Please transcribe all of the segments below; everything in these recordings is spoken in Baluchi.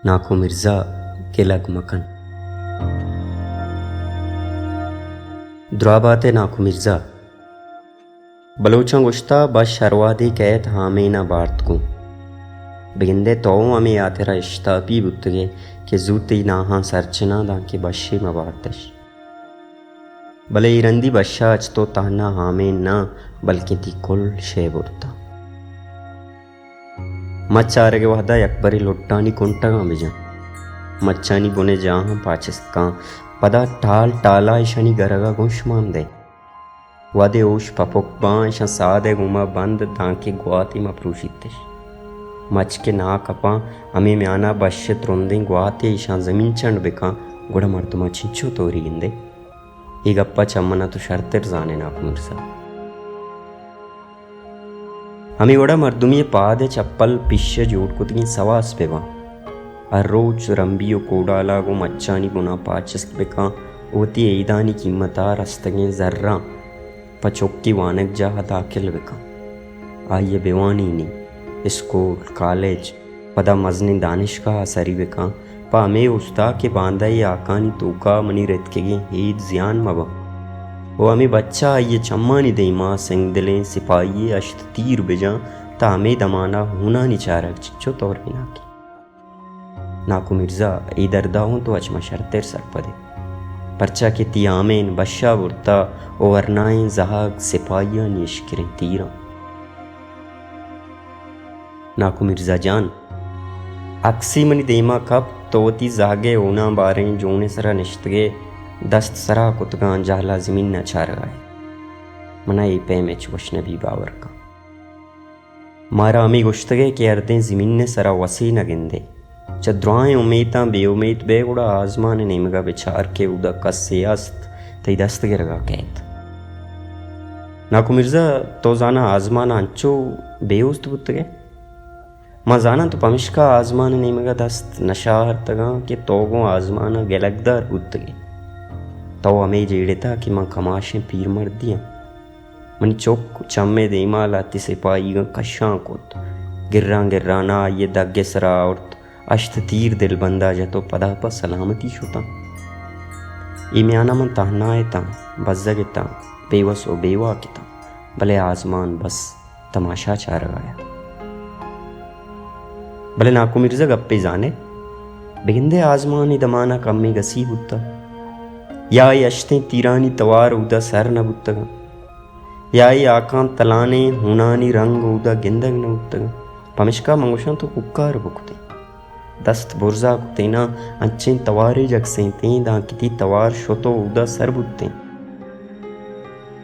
ناکو مرزا، گلگ مکن۔ درابات ء ناکو مرزا۔ بلوچاں گوشتہ، بش ہر وہدے کئیت ہامین ء بارت گوں۔ بگندئے تو اوں ہمے ہاترا اشتاپی بوتگئے کہ زوت تئی ناہاں سرچناں دانکہ بشے مہ بارتش۔ بلے اے رندی بشا اچ تو تہنا ہامین نہ، بلکیں تئی کل شے برتہ۔ مچ آرگ ء وہدا یکبرے لٹانی کنٹگاں بجن۔ مچانی بن ء جاہاں پاچست کن، پدا ٹال ٹالا اشانی گرگا گوں شمان دئے۔ وہدے ہوش پپک باں، اشاں ساد ء گوما بند دانکہ گواتے مہ پروشیتش۔ مچ کہ ناکپاں، ہمے میانا بش ء ترندیں گواتے اشاں زمین چنڈ بکن، گڑا مردماں چنچو توری گندئے؟ اے گپا چہ منا تو شرتر زانئے ناکو مرزا۔ ہمے وڑا مردمی پاد ء چپل پیش ء جوڑ کتگیں سواس بہ باں۔ ہر روچ رمبی و کوڈالا گوں مچانی بنا پاچست بکاں، وتی ایدانی قیمتا رستگیں زراں پہ چکی وانگجاہ داخل بکاں۔ آئی ء بوانینی، اسکول، کالج، پدا مزنیں دانشگاہ ء سری بکاں، پہ ہمے اوستا کہ باندا اے ہاکانی توکا منی رتکگیں ہید زیان مہ باں۔ و ہمے بچا آئی ء چمانی دیما سنگدلیں سپاہی ء ہشت تیر بجاں، تاں ہمے دمانا ہونانی چارگ چنچو توریناکیں۔ ناکو مرزا، اے دردا ہوں تو اچ ما شرتر سرپد ئے، پرچا کہ تئی ہامین بشا برتا و ورنائیں زہگ سپاہیانی اشکریں تیراں۔ ناکو مرزا جان، اکسی منی دیما کپت، تو وتی زہگئے ہوناں باریں جونئے سرا نشتگئے، دست سرا کتگاں، جہلا زمینا چارگا ئے۔ منا اے پیم ہچ وش نبی، باور کن۔ مارا ہمے گوشتگئے کہ ہردیں زمینئے سرا وسے نہ گندئے۔ چہ درائیں امیتاں بے امیت بئے گڑا آزمانئے نیمگا بچار کہ اودا کسے است تئی دست گرگا کئیت۔ ناکو مرزا، تو زاناں آزمانا انچو بے اوست بوتگئے؟ من زاناں تو پمشکا آزمان ء نیمگ ء دست نشاہرتگاں کہ تو گوں آزمان ء گلگدار بوتگ ئے۔ تو ہمے جیڑتہ کہ من کماشیں پیرمردے آں۔ منی چک چم ء دیما لہتے سپاہیگاں کشان کت۔ گراں گران ء آئی ء دگ ء سرا آورت۔ ہشت تیر دلبندا جت و پدا پہ سلامتی شتاں۔ اے میانا من تہنا اتاں، بزگ اتاں، بے وس و بے واک اتاں، بلے آزمان بس تماشا چارگا ات۔ بلے ناکو مرزا گپے زانئے، بگندئے آزمان اے دمانا کمے گسی بوتہ، یا اے ہشتیں تیرانی توار اودا سر نہ بوتگاں، یا اے ہاکاں تلانیں ہونانی رنگ اودا گندگ نہ بوتگاں۔ پمشکا من گوشاں تو کوکار بکتیں۔ دست برزا کتیناں، انچیں توارے جکسینتیں داں کہ تئی توار شت و اودا سر بوتیں۔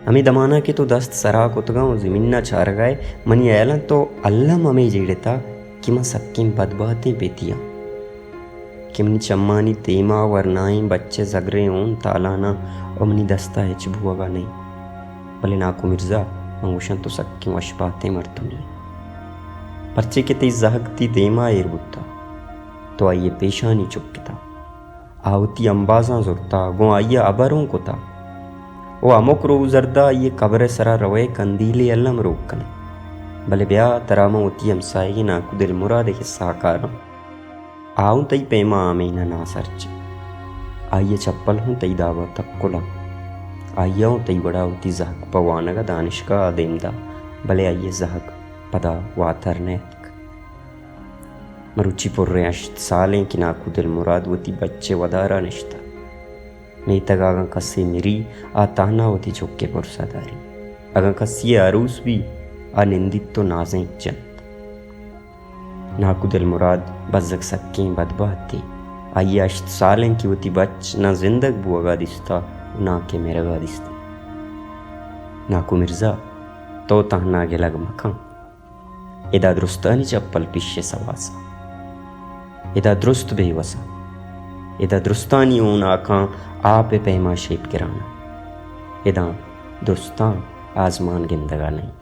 ہمے دمانا کہ تو دست سرا کتگاں و زمینا چارگا ئے، منی ہیالاں تو الم ہمے جیڑتا کہ من سکیں بدبہتیں پیتی آں کہ منی چمانی دیما ورنائیں بچ ء زگریں ہون تالاناں و منی دستا ہچ بوہگا نئیں۔ بلے ناکو مرزا، من گوشاں تو سکیں وش بہتیں مردمے ئے، پرچے کہ تئی زہگ تئی دیما ایر بوتہ، تو آئی ء پیشانی چکتہ، آ وتی امبازاں زرتہ، گوں آئی ء ہبر اوں کتہ، و ہمک روزردا آئی ء قبر ء سرا روئے کندیلے الم روک کنئے۔ بلے بیا ترا من وتی ہمساہگیں ناکو دلمراد ء کسہ کاراں۔ آ اوں تئی پیما آمین ء ناسرچ۔ آئی ء چپل ہوں تئی دابا تکل انت۔ آئی ء اوں تئی وڑا وتی زہگ پہ وانگ ء دانشگاہ ء دیم دات، بلے آئی ء زہگ پدا واتر نہ اتک۔ مروچی پریں ہشت سالیں کہ ناکو دلمراد وتی بچ ء ودارا نشتہ۔ میتگ ء اگاں کسے مری، آ تہنا وتی چک ء پرسا داری۔ اگاں کسی ء عروس بی، آ نندیت و نازینک جنت۔ ناکو دلمراد بزگ سکیں بدبہتے۔ آئی ء ہشت سال انت کہ وتی بچ ناں زندگ بوہگا دیستہ و ناں کہ مرگا دیستہ۔ ناکو مرزا، تو تہنا گلگ مکن۔ ادا درستانی چپل پیش ء سواس انت۔ ادا درست بے وس انت۔ ادا درستانی ہون ہاکاں آپ ء پیما شیپ گران انت۔ ادا درستاں آزمان گندگا نہ انت۔